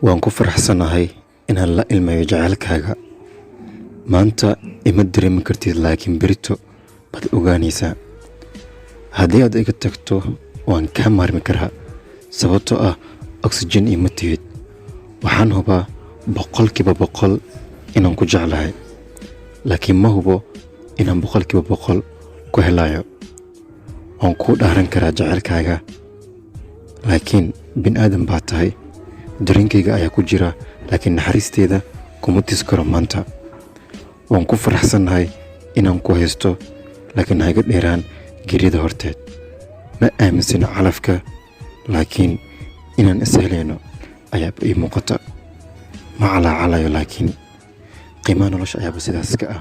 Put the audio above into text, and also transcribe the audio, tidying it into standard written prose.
Waan ku faraxsanahay inaan la ilmayo jacaylkaaga. Maanta ima dareemi kartid, laakiin berito baad ogaanaysaa. Haddii aad iga tagto, waan kaa maarmi karaa, sababtoo ah oxygen ima tihid. Waxaan hubaa 100% inaan ku jeclahay, laakiin ma hubo inaan 100% ku helayo. Waan kuu dhaaran karaa jacaylkaaga, laakiin bini'aadam baa tahay. Dareenkayga ayaa ku jira, laakiin naxariisteeda kuma tis karo maanta. Waan ku faraxsanahay inaan ku haysto, laakiin ha iga dheeraan geerida horteed. Ma aaminsano calafka, laakiin inaan is helayno ayaa ii muuqata. Ma calaacalayo, laakiin qiimaha nolosha ayaaba sidaas ka ah.